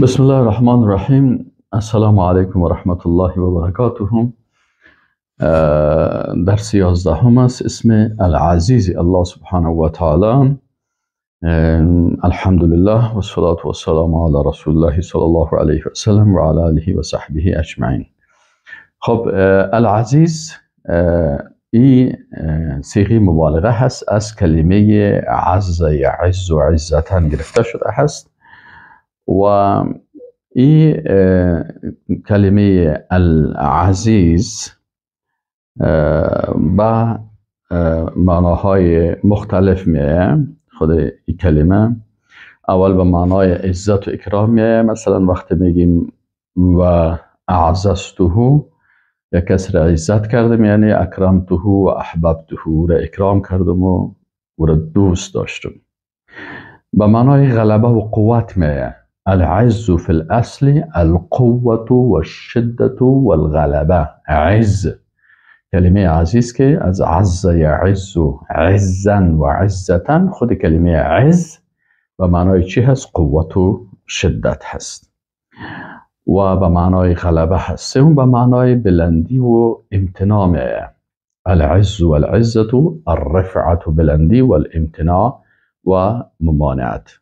بسم الله الرحمن الرحیم. السلام علیکم و رحمت الله و برکاته. درس 11 است. اسم العزیز الله سبحانه و تعالی. الحمدلله و الصلاة و السلام علی رسول الله صلی الله علیه و سلم و علی آله و صحبه اجمعین. خب العزیز این صیغه مبالغه هست، از کلمه عز یعز و عزتا گرفته شده هست و این کلمه العزیز با معناهای مختلف میه. خود این کلمه اول به معنای عزت و اکرام میه. مثلا وقتی میگیم و اعززته، یا کسی را عزت کردم، یعنی اکرمته و احببته، را اکرام کردم و او را دوست داشتم. به معنای غلبه و قوت میه. العز فی الاصل القوة والشدة والغلبه. عز، کلمه عزیز که از عز یعز عزا و عزتا، خود کلمه عز به معنای چی هست؟ قوت و شدت هست و به معنای غلبه هست. سوم به معنای بلندی و امتناع میه. العز والعزة الرفعة، بلندی، والامتناع و ممانعت.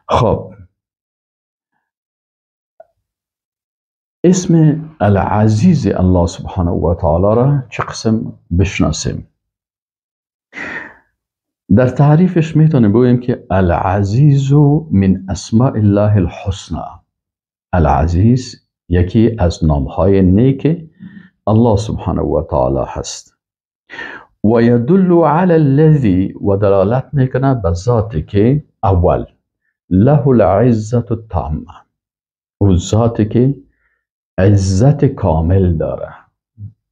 خب اسم العزیز الله سبحانه و تعالی را چه قسم بشناسیم؟ در تعریفش میتونیم بگوییم که العزیز من اسماء الله الحسنى. العزیز یکی از نامهای نیک الله سبحانه و تعالی هست. و یدل علی الذی، و دلالت میکنه به ذاتی که اول له العزة التامه، او ذاتی که عزت کامل داره.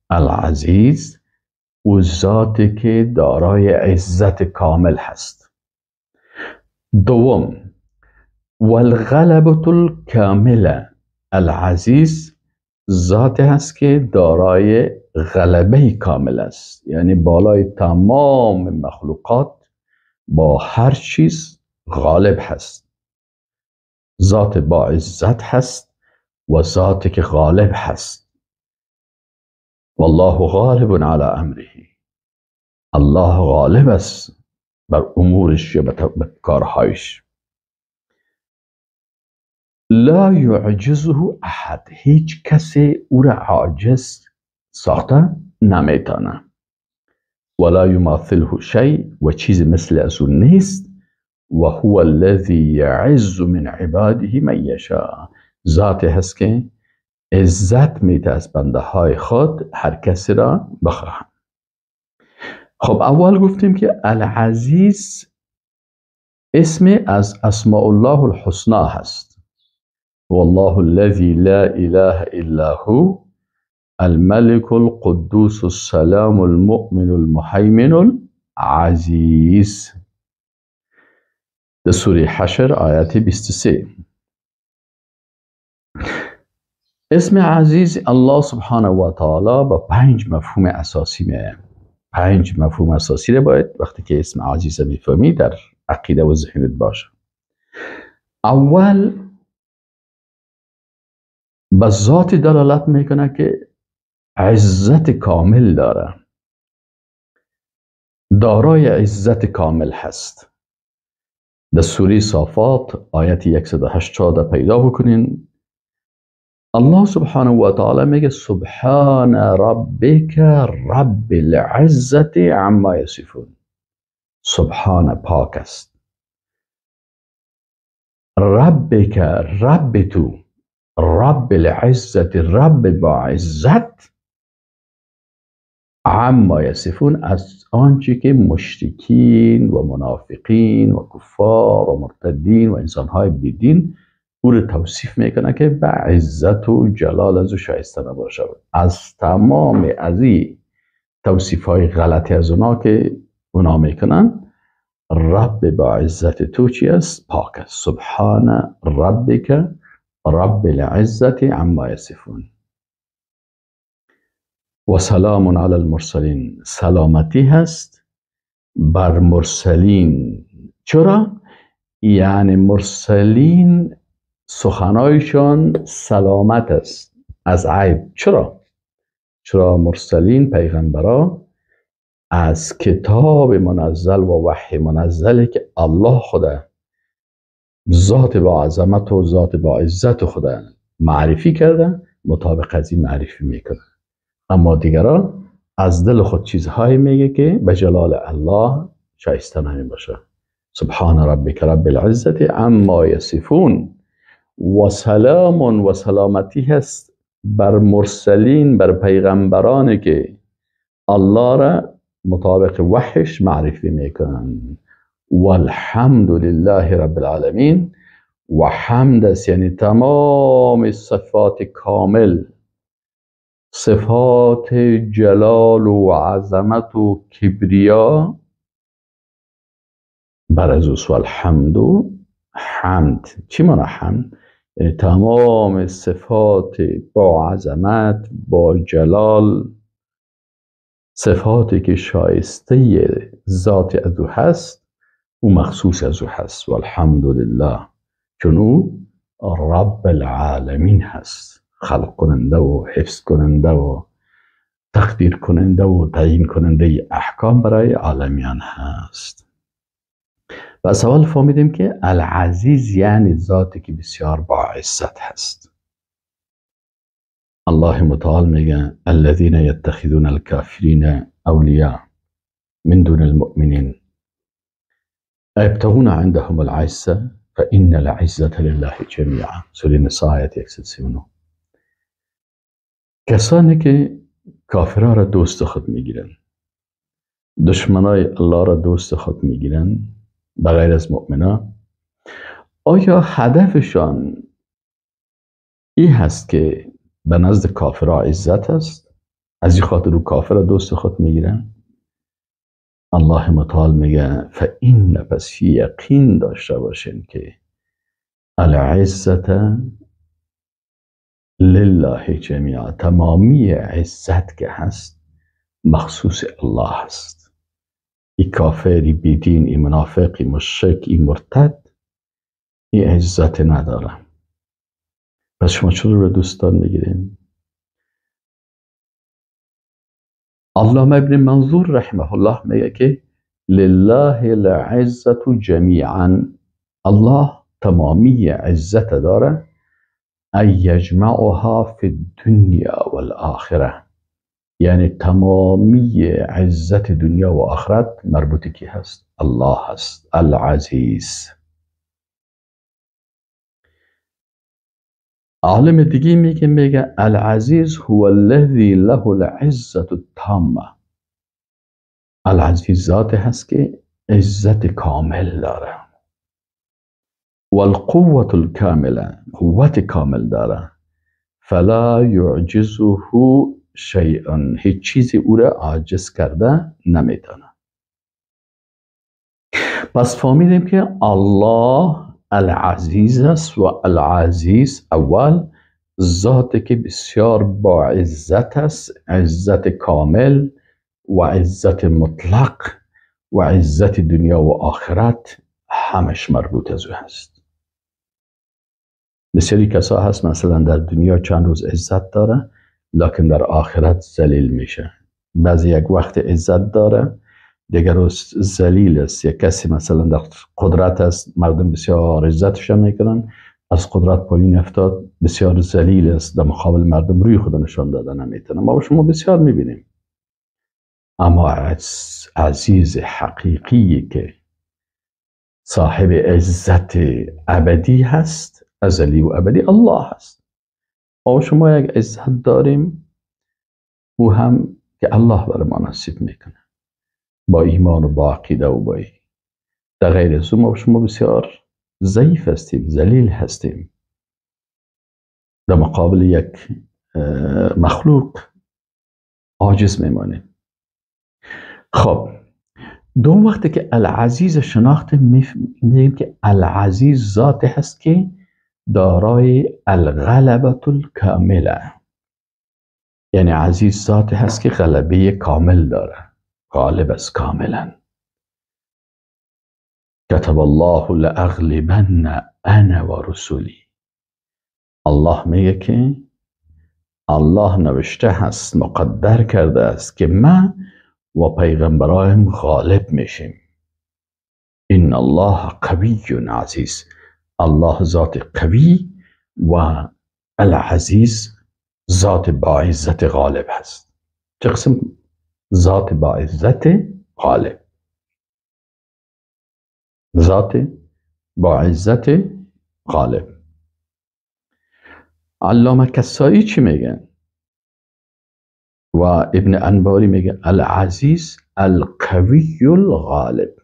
العزیز او ذاتی که دارای عزت کامل هست. دوم والغلبة الکامله، العزیز ذاتی هست که دارای غلبه کامل است، یعنی بالای تمام مخلوقات با هر چیز غالب هست. ذات با عزت هست و ذاتی که غالب هست. والله غالب علی امره، الله غالب است بر امورش یا بر کارهایش. لا یعجزه احد، هیچ کسی او را عاجز ساخته نمیتونه. ولا یماثله شیء، و چیز مثل از او نیست. و هو الذی یعز من عباده من یشاء، ذات هست که عزت میده از بنده های خود هر کسی را بخواهم. خب اول گفتیم که العزیز اسم از اسماء الله الحسنا هست. والله الذی لا اله الا هو الملك القدوس السلام المؤمن المهیمن العزیز. در سوره حشر آیات 23. اسم عزیز الله سبحانه و تعالی با 5 مفهوم اساسی میه. 5 مفهوم اساسی رو باید وقتی که اسم عزیز میفهمی در عقیده و ذهنت باشه. اول به ذات دلالت میکنه که عزت کامل داره، دارای عزت کامل هست. در سوره صافات آیت 180 پیدا بکنین. الله سبحانه و تعالی میگه سبحان ربک رب العزة عما یصفون. سبحان پاک است، ربک رب تو، رب العزة رب با عزت، عما یصفون از آنچه که مشرکین و منافقین و کفار و مرتدین و انسانهای بیدین او رو توصیف میکنه که به عزت و جلال از او شایسته نباشه. از تمام از این توصیف های غلطی از اونا که اونا میکنن، رب با عزت تو چی است؟ پاک است. سبحان ربک رب العزة عما یصفون. و سلام علی المرسلین، سلامتی هست بر مرسلین. چرا؟ یعنی مرسلین سخنایشان سلامت است از عیب. چرا؟ چرا مرسلین پیغمبرا از کتاب منزل و وحی منزلی که الله خدا ذات با عظمت و ذات با عزت خدا معرفی کرده، مطابق از این معرفی میکنه. اما دیگران از دل خود چیزهایی میگه که به جلال الله شایسته نمی باشه. سبحان ربک رب العزة عما یصفون. و سلام و سلامتی هست بر مرسلین، بر پیغمبرانی که الله را مطابق وحیش معرفی میکنن. والحمد لله رب العالمین. و حمد است، یعنی تمام صفات کامل، صفات جلال و عظمت و کبریا بر از اوست. والحمد، حمد چی معنی حمد؟ یعنی تمام صفات با عظمت، با جلال، صفاتی که شایسته ذات از او هست، او مخصوص از او هست. والحمد لله، چون او رب العالمین هست، خلق کننده و حفظ کننده و تقدیر کننده و تعیین کننده احکام برای عالمیان هست. و سوال فهمیدیم که العزیز یعنی ذاتی که بسیار با عزت هست. الله متعال میگه الذين يتخذون الكافرين اولیاء من دون المؤمنین ایبتغون عندهم العزة فإن العزة لله جمیعا. سوره نساء آیت 139. کسانی که کافرها را دوست خود میگیرن، دشمنای الله را دوست خود میگیرن بغیر از مؤمنا، آیا هدفشان این هست که به نزد کافرها عزت است، از این خاطر او کافر را دوست خود میگیرن؟ الله متعال میگه فإن، پس یقین داشته باشین که العزة لله جمیعا، تمامی عزت که هست مخصوص الله هست. ای کافر، ای بیدین، ای منافق، ای مشرک، ای مرتد، ای عزت نداره. پس شما چرا رو دوستان میگیرین؟ علامه ابن منظور رحمه الله میگه که لله العزة جمیعا، الله تمامی عزت داره، ای یجمعها فی الدنیا والآخرة، یعنی تمامی عزت دنیا و آخرت مربوط کی هست؟ الله هست، العزیز. عالم دیگه میگه العزیز هو الذی له العزة التامة. العزیز ذات هست که عزت کامل داره، والقوة الكاملة، قوت کامل داره، فلا یعجزه شیء، هیچ چیزی او را عاجز کرده نمیتونه. پس فهمیدیم که الله العزیز است و العزیز اول ذاتی که بسیار با عزت است، عزت کامل و عزت مطلق و عزت دنیا و آخرت همش مربوط از او هست. بسیاری کسا هست مثلا در دنیا چند روز عزت داره لکن در آخرت ذلیل میشه. بعضی یک وقت عزت داره دیگر روز ذلیل است. یک کسی مثلا در قدرت است، مردم بسیار عزتش میکنن، از قدرت پایین افتاد، بسیار ذلیل است، در مقابل مردم روی خود نشان داده نمیتونه. ما شما بسیار میبینیم. اما عزیز حقیقی که صاحب عزت ابدی هست، ازلی و ابدی، الله هست. ما شما یک عزت داریم، او هم که الله بر ما نصیب میکنه با ایمان و با عقیده و با ای. در غیر از او ما شما بسیار ضعیف هستیم، ذلیل هستیم در مقابل یک مخلوق عاجز میمانیم. خب دوم وقتی که العزیز شناخت میگیم که العزیز ذات هست که دارای الغلبة الکامله، یعنی عزیز ذات هست که غلبه کامل داره، غالب است کاملا. کتب الله لأغلبن انا و رسولی. الله میگه که الله نوشته هست، مقدر کرده است که من و پیغمبرایم غالب میشیم. ان الله قوی عزیز. الله ذات قوی و العزیز ذات با عزت غالب هست. چه قسم ذات با عزت غالب؟ ذات با عزت غالب. علامه کسایی چی میگن؟ و ابن انباری میگه العزیز القوی الغالب،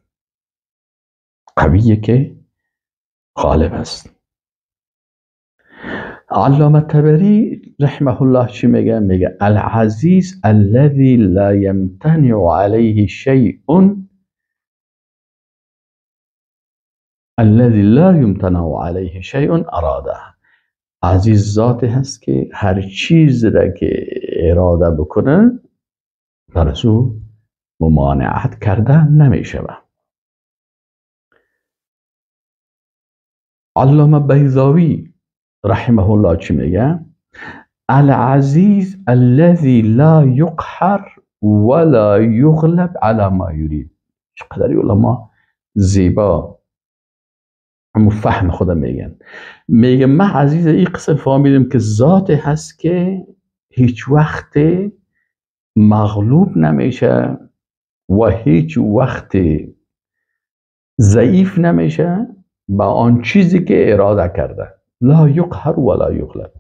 قویه که غالب است. علامه طبری رحمه الله چی میگه؟ میگه العزیز الذي لا يمتنع عليه شيء، الذي لا يمتنع عليه شيء اراده. عزیز ذاتی هست که هر چیز را که اراده بکنه بر از او ممانعت کرده نمیشه. علامه بیضاوی رحمه الله چی میگه؟ العزیز الذي لا يقهر ولا يغلب على ما يريد. چقدر علما زیبا همون فهم خودم میگن. میگه من عزیز این قسم فهمیدم که ذات هست که هیچ وقت مغلوب نمیشه و هیچ وقت ضعیف نمیشه با آن چیزی که اراده کرده. لا یقهر ولا یغلب.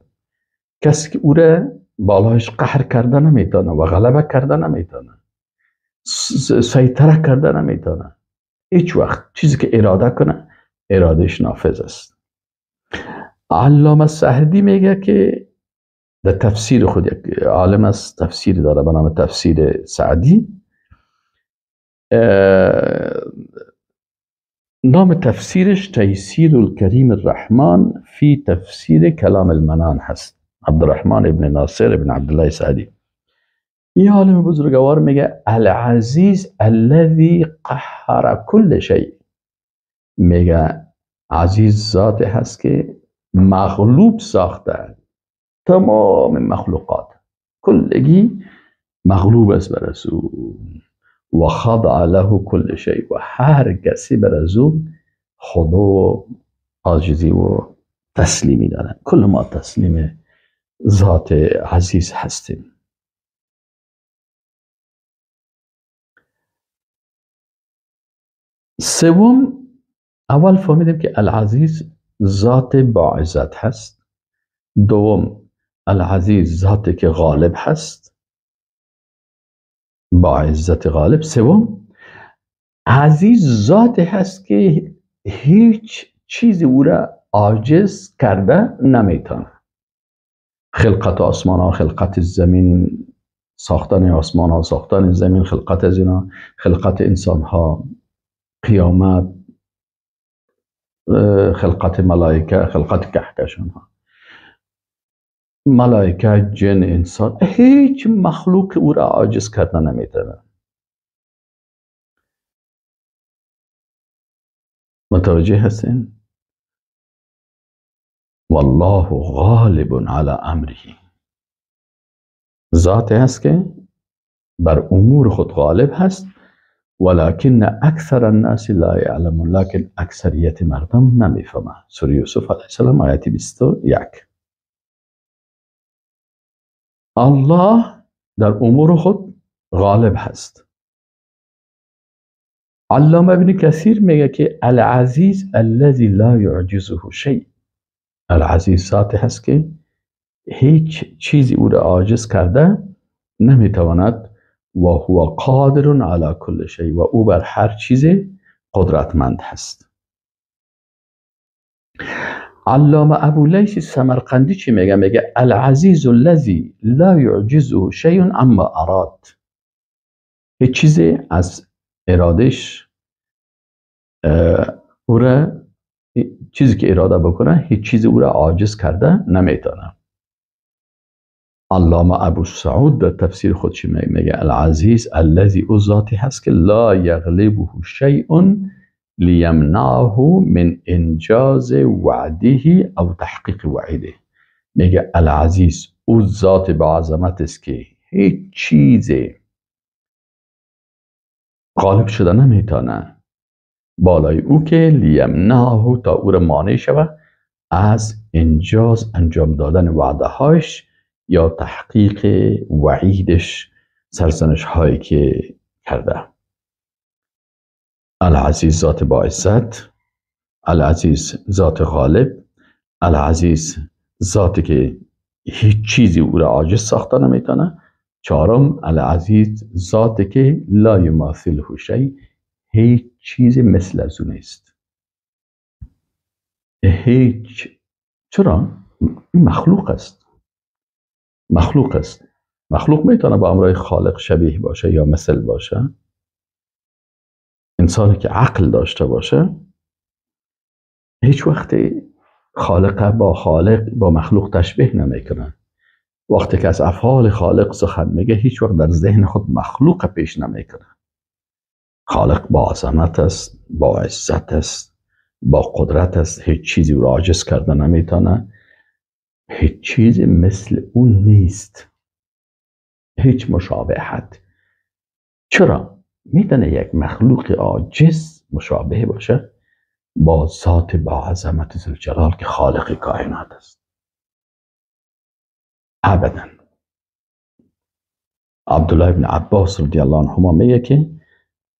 کسی که او را بالایش قهر کرده نمیتونه و غلبه کرده نمیتونه، سیطره کرده نمیتونه. هیچ وقت چیزی که اراده کنه ارادهش نافذ است. علامه سعدی میگه که در تفسیر خود، یک عالم است تفسیر داره به نام تفسیر سعدی، نام تفسیرش تیسیر الکریم الرحمن فی تفسیر کلام المنان هست، عبدالرحمن ابن ناصر ابن عبدالله سعدی. این عالم بزرگوار میگه العزیز الذي قهر كل شیء. میگه عزیز ذات هست که مغلوب ساخته تمام مخلوقات، کلگی مغلوب است بر از او و خضع له کل شیء، و هر کسی بر از او خضوع و عاجزی و تسلیمی دارن. کل ما تسلیم ذات عزیز هستیم. سوم، اول فهمیدیم که العزیز ذات با عزت هست. دوم، العزیز ذاتی که غالب هست، با عزت غالب. سوم، عزیز ذاتی هست که هیچ چیزی او را عاجز کرده نمیتونه. خلقت آسمان ها، خلقت زمین، ساختن آسمان ها، ساختن زمین، خلقت از اینا، خلقت انسان ها، قیامت، خلقت ملائکه، خلقت کهکشان ها، ملائکه، جن، انسان، هیچ مخلوق او را عاجز کرده نمیتونه. متوجه هستین؟ والله غالب علی امره. ذات هست که بر امور خود غالب هست، ولكن اکثر الناس لا يعلمون، لكن اکثریت مردم نمیفهمند. سوره یوسف علیه السلام آیت 21. الله در امور خود غالب هست. علامه ابن کثیر میگه که العزیز الذي لا يعجزه شیء. العزیز ذاتی هست که هیچ چیزی او را عاجز کرده نمیتواند، و هو قادر علی کل شیء، و او بر هر چیز قدرتمند هست. علامه ابولیث سمرقندی چی میگه؟ میگه العزیز الذی لا يعجزه شیء عما اراد. هیچ چیزی از ارادش او را، چیزی که اراده بکنه، هیچ چیزی او را عاجز کرده نمیتونه. علامه ابو سعود در تفسیر خود چی میگه؟ میگه العزیز الذی، او ذاتی هست که لا یغلبه شیء لیمنعه من انجاز وعده او تحقیق وعیده. میگه العزیز او ذات با عظمت است که هیچ چیزی غالب شده نمیتونه بالای او که لیمنعه، تا او را مانع شود از انجاز، انجام دادن وعده هایش یا تحقیق وعیدش، سرزنش هایی که کرده. العزیز ذات با عزت، العزیز ذات غالب، العزیز ذاتی که هیچ چیزی او را عاجز ساخته نمیتونه. چهارم، العزیز ذاتی که لا یماثله شیء، هیچ چیزی مثل از او نیست. هیچ. چرا؟ مخلوق است. مخلوق است. مخلوق میتونه با امرای خالق شبیه باشه یا مثل باشه. انسانی که عقل داشته باشه هیچ وقت خالق با خالق با مخلوق تشبیه نمیکنه. وقتی که از افعال خالق سخن میگه هیچ وقت در ذهن خود مخلوق پیش نمیکنه. خالق با عظمت است، با عزت است، با قدرت است، هیچ چیزی او را عاجز کرده نمیتونه، هیچ چیزی مثل اون نیست، هیچ مشابهت. چرا؟ میتونه یک مخلوق عاجز مشابه باشه با ذات با عظمت ذوالجلال که خالق کائنات است؟ ابدا. عبدالله ابن عباس رضی الله عنهما میگه که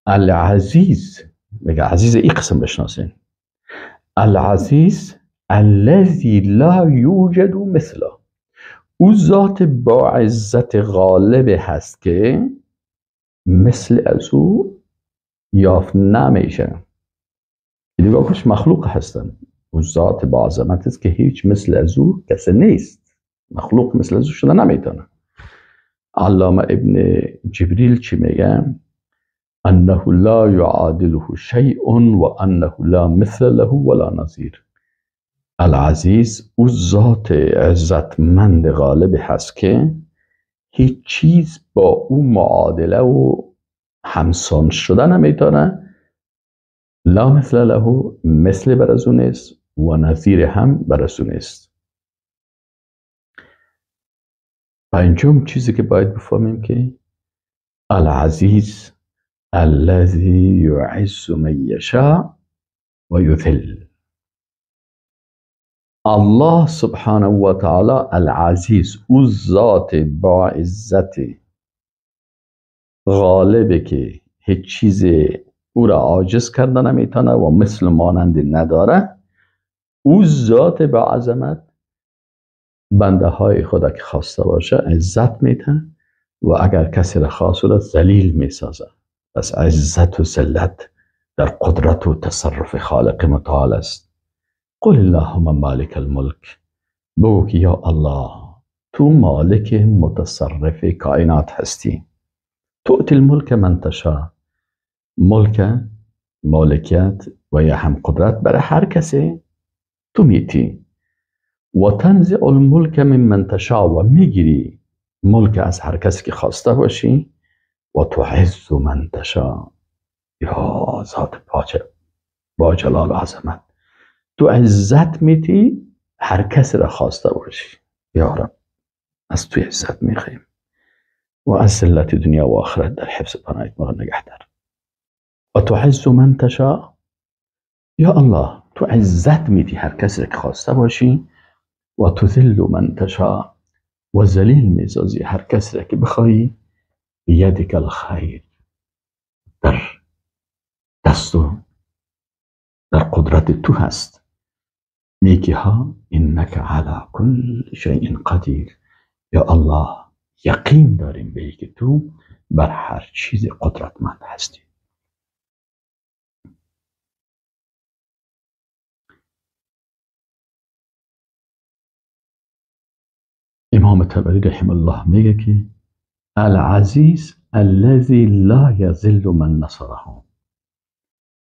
العزیز، میگه عزیز ای قسم بشناسین، العزیز الذی لا یوجد مثله، او ذات با عزت غالب هست که مثل از او یافت نمیشه. دیگه کش مخلوق هستن، او ذات با عظمت است که هیچ مثل از او کسی نیست، مخلوق مثل از او شده نمیتونه. علامه ابن جبریل چی میگه؟ انه لا يعادله شیء و انه لا مثل له ولا نظیر. العزیز او ذات عزتمند غالب هست که هیچ چیز با او معادله و همسان شده نمیتونه، لا مثل له، مثل بر از او نیست و نظیر هم بر از او نیست. پنجم چیزی که باید بفهمیم که العزیز الذی یعز من یشاء و یذل. الله سبحانه و تعالی العزیز، او ذات با عزت غالبه که هیچ چیز او را عاجز کرده نمیتونه و مثل مانند نداره، او ذات با عظمت بنده های خدا که خواسته باشه عزت میته و اگر کسی را خواست او را ذلیل میسازه. پس عزت و ذلت در قدرت و تصرف خالق متعال است. قل اللهم مالک الملک، بگو که یا الله تو مالک متصرف کائنات هستی. تؤتی الملک من تشاء، ملک مالکیت و یا هم قدرت برای هر کسی تو میتی. و تنزع الملک ممن تشاء، و میگیری ملک از هر کسی که خواسته باشی. و تعز من تشاء، یا ذات با جلال و عظمت تو عزت میتی هر کسی را خواسته باشی. یا رب از توی عزت میخواییم و از ذلت دنیا و آخرت در حفظ پناهت ما نگه دار. و تعز من تشاء، یا الله تو عزت میتی هر کسی را که خواسته باشی. و تذل من تشاء، و ذلیل میسازی هر کسی را که بخوایی. بیدک الخیر، در دست و در قدرت تو هست نیکی ها. انک علی کل شیء قدیر، یا الله یقین داریم به که تو بر هر چیز قدرتمند هستی. امام طبری رحمه الله میگه که العزیز الذی لا یذل من نصره،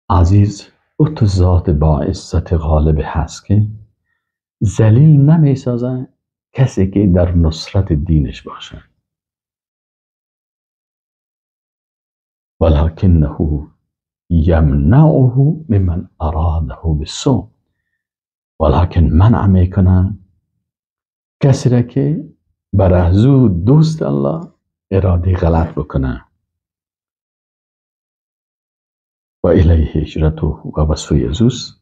عزیز او تو ذات با عزت غالب هست که ذلیل نمیسازه کسی که در نصرت دینش باشه. ولکنه یمنعه ممن اراده بالسوء، ولکن منع میکنه کسی را که بر ازو دوست الله اراده غلط بکنه. و الیه هجرته، و به سوی ازوست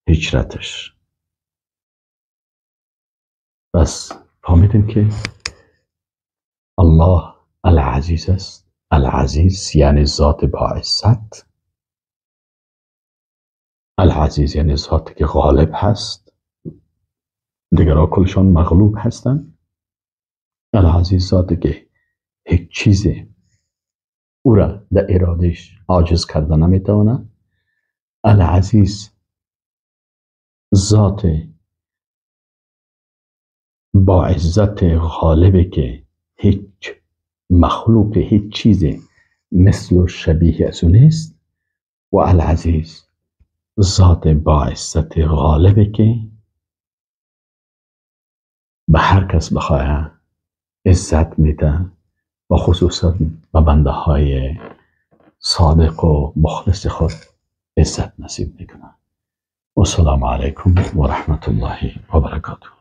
هجرتش. بس فهمیدیم که الله العزیز است. العزیز یعنی ذات با عزت، العزیز یعنی ذاتی که غالب هست، دیگرها کلشان مغلوب هستند. العزیز ذاتی که هیچ چیزی او را در ارادش عاجز کرده نمیتواند. العزیز ذات با عزت غالبی که هیچ مخلوق، هیچ چیزی مثل و شبیه از او نیست. و العزیز ذات با عزت غالبی که به هر کس بخواه عزت میده و خصوصا به بنده های صادق و مخلص خود عزت نصیب میکنه. و السلام علیکم و رحمت الله و برکاته.